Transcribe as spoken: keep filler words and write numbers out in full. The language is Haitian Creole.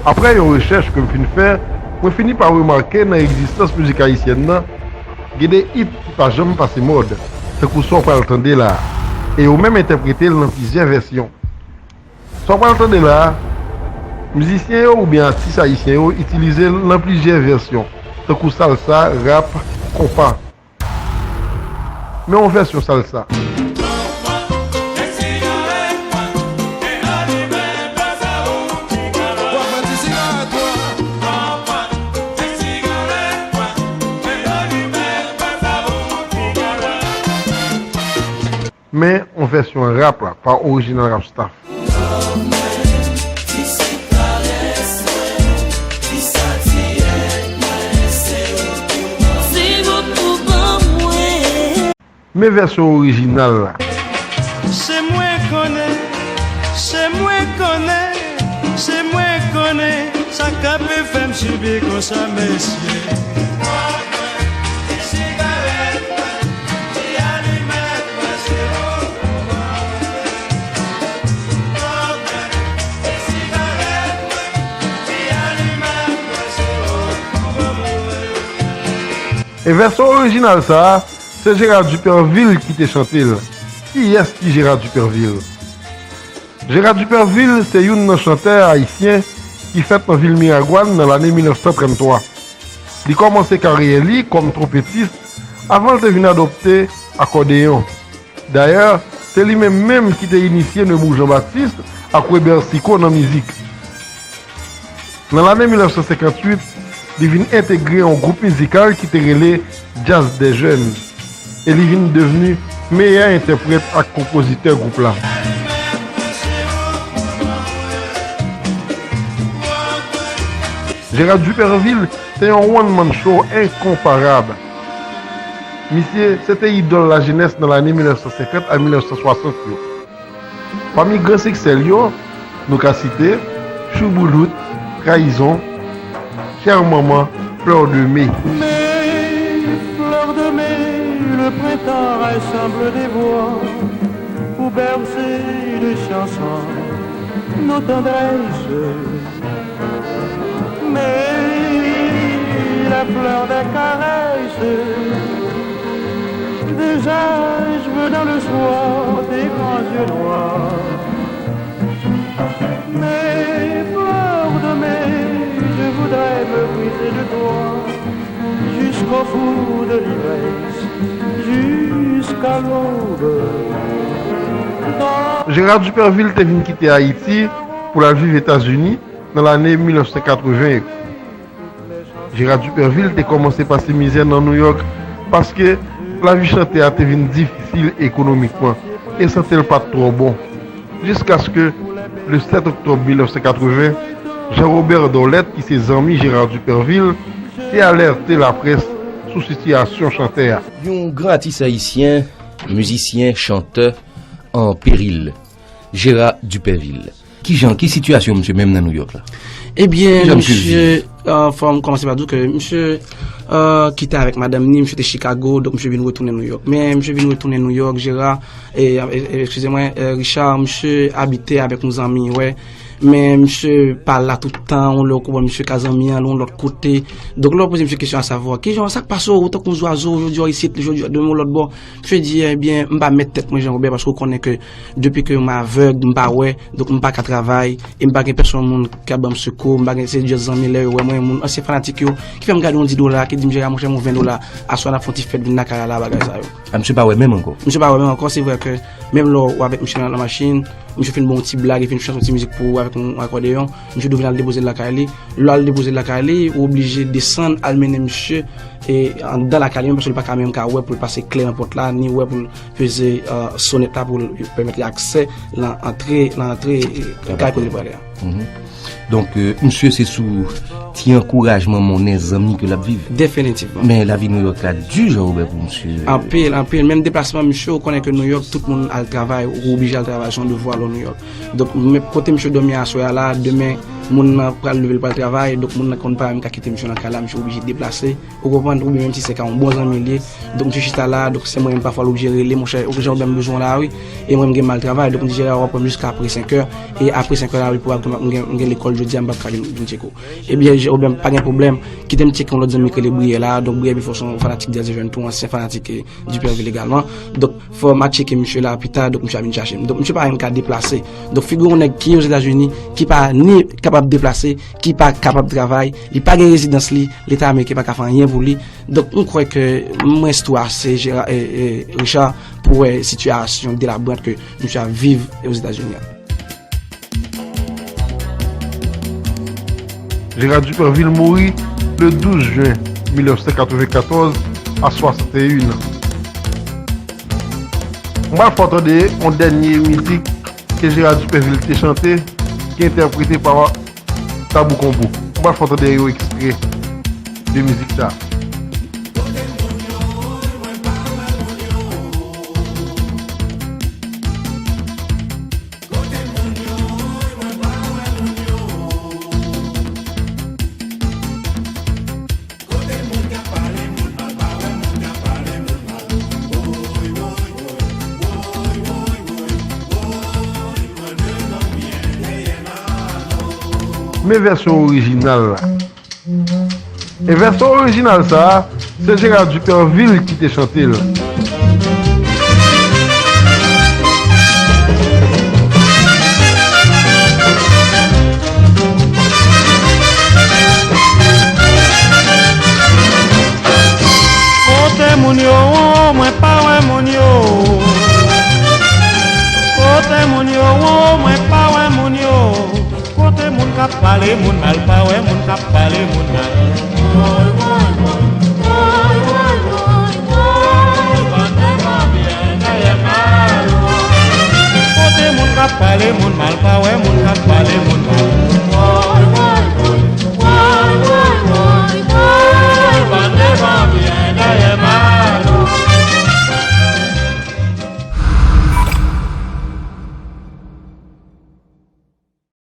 Apre yon rechèch ke m fin fè, mwen fini pa remake nan egzistans mizik ayisyèn nan, gen de hit ki pa janm pase mòd, tankou sa w pral tande la a, e yo menm entèprete l nan plizyè vèsyon. Sa w pral tande la a, mizisyen yo oubyen atis ayisyen yo itilize l nan plizyè vèsyon, tankou salsa, rap, konpa. Men yon vèsyon salsa. Men yon vèsyon rap la, pa Original Rap Staff. Men vèsyon orijinal la. Se mwen konnen, se mwen konnen, se mwen konnen, sa k ap fè m sibi konsa, mesye. E vèsyon orijinal sa a, se Gérard Dupervil ki te chante l. Kiyès ki Gérard Dupervil? Gérard Dupervil se youn nan chantè ayisyen ki fèt nan vil Miragwàn nan lane mil nèf san trann twa. Li kòmanse karyè li kòm twonpetis avan l te vin adopte akòdeyon. Dayè, se li menm menm ki te inisye Nemours Jean-Baptiste ak Webert Sicot nan mizik. Nan lane mil nèf san senkantuit, li vin entegre yon gwoup mizikal ki te rele Jazz des Jeunes, e li vin devni meyè entèprèt ak konpozitè gwoup la. Gérard Dupervil te yon one man show enkonparab. Misye se te idòl lajenès nan lane mil nèf san senkant a mil nèf san swasant yo. Pami gran siksè l yo, nou ka site Chouboulout, Trayizon, Chère Maman, Fleur de Mai. Mes fleurs de mai, le printemps rassemble des voix pour bercer de chansons nos tendresses. Mais la fleur des caresses, des âges dans le soir, des grands yeux noirs. Mes fleurs de mai, je voudrais me briser de toi jusqu'au bout de l'ivresse, jusqu'à l'aube. Gérard Dupervil te vin kite Ayiti pou l al viv Etazini nan lane mil nèf san katreven yo. Gérard Dupervil te kòmanse pase mizè nan Nouyòk paske lavi chantè a te vin difisil ekonomikman e sante l pa t twò bon. Jiskaske, le sèt oktòb mil nèf san katreven, Jean Robert Dorlette, ki se zanmi Gérard Dupervil, te alète laprès sou sitiyasyon chantè a. Yon gran atis ayisyen, mizisyen, chantè, an peril. Gérard Dupervil. Kijan, ki sitiyasyon misye menm nan Nouyòk la? Ebyen, misye, euh, fò m kòmanse pa di w ke misye, euh, kite avèk madanm ni, misye te Chicago, donk misye vin retounen Nouyòk. Men misye vin retounen Nouyòk, Gérard, e, e, e, eskize mwen, euh, Richard, misye abite avèk yon zanmi, wè. Men misye pa la tout tan, yon lè ou konprann misye ka zanmi an, yon lòt kote. Donk lè w poze misye kesyon a savwa, kijan, sa k pase w, ou tankou yon zwazo, jodi w isit, jodi demen w lòt bò? Misye di, ebyen, m pa mèt tèt mwen, Jean Robert, paske w konnen ke depi ke m avèg, m pa wè, donk m pa ka travay, e m pa gen pèsonn moun k ap ban m sekou, m pa gen, se just zanmi lè yo wè mwen, moun, ansyen fanatik yo, ki fè m gade yon dis dola, ki di m, Gérard, monchè, m yon ven dola, aswè n ap fè yon ti fèt, vin lakay la, bagay sa yo. A, misye pa wè menm ankò? Misye pa wè menm ankò, se vrè ke menm lè w avèk misye nan, nan machin, misye fin ba w yon ti blag, e fin chante yon ti mizik pou ou avèk yon akòdeyon, misye tou vin al depoze l lakay li. Lè w al depoze l lakay li, ou oblije desann, al mennen misye, e, anndan lakay li menm, paske l pa ka menm ka wè pou l pase kle nan pòt la, ni wè pou l peze, euh, sonèt la pou l pèmèt li aksè nan antre, nan antre, e, kay kote l prale a. Mhm. Donk, euh, misye se sou ti ankourajman monnen zanmi ke l ap viv. Definitivman. Men lavi Nouyòk la di, Jean Robert, pou misye. Anpil, anpil. Menm deplasman misye, ou konnen ke Nouyòk, tout moun al travay, ou oblije al travay, se yon devwa lè w Nouyòk. Donk, men kote misye dòmi aswè a la, demen, Moun nan pral leve, l pral travay, donk moun nan konn pa menm ka kite misye nan kay la, misye oblije deplase. Ou konprann? Oubyen menm si se ka yon bon zanmi l ye, donk misye chita la, donk se mwen menm pafwa l oblije rele, monchè, ou jan ou menm bezwen w la, wi. E mwen m gen mal travay, donk m di Jera, w ap pran m jiska apre senkè. E apre senkè la, wi, pwobab ke m gen, m gen lekòl jodi a, m p ap ka vin, vin tcheke w. Ebyen, Jera, pa gen pwoblèm. Kite m tcheke yon lòt zanmi k rele Briyè la. Donk Briyè Bifò se yon fanatik Dèzye Jèn tou, ansyen fanatik, eh, Dupervil egalman. Donk fò m a tcheke misye la pita, donk misye a vin chache m. Donk misye pa menm ka deplase. Donk figire w yon nèg ki Ozetazini, ki pa ni kapab deplase, ki pa kapab travay, li pa gen rezidans li, Leta ameriken pa ka fè anyen pou li. Donk m kwè ke m reste tou ase, Jera, eh, eh, Richard, pou wè sitiyasyon delabrant ke misye ap viv Ozetazini an. Gérard Dupervil mouri le douz jen mil nèf san katrevennkatòz a swasannteyen an. M pral fè w tande yon dènye mizik ke Gérard Dupervil te chante, ki entèprete pa Tabou Konbo. M pral fè w tande yon ekstrè de mizik sa. Men vèsyon orijinal la. E vèsyon orijinal sa a, se Gérard Dupervil ki te chante l. Kote moun yo, mwen pa wè moun yo. Kote moun yo, mwen pa wè moun yo. Kote moun k ap pale moun mal, pa wè moun k ap pale moun mal. Kote moun k ap pale moun mal, pa wè moun k ap pale moun mal.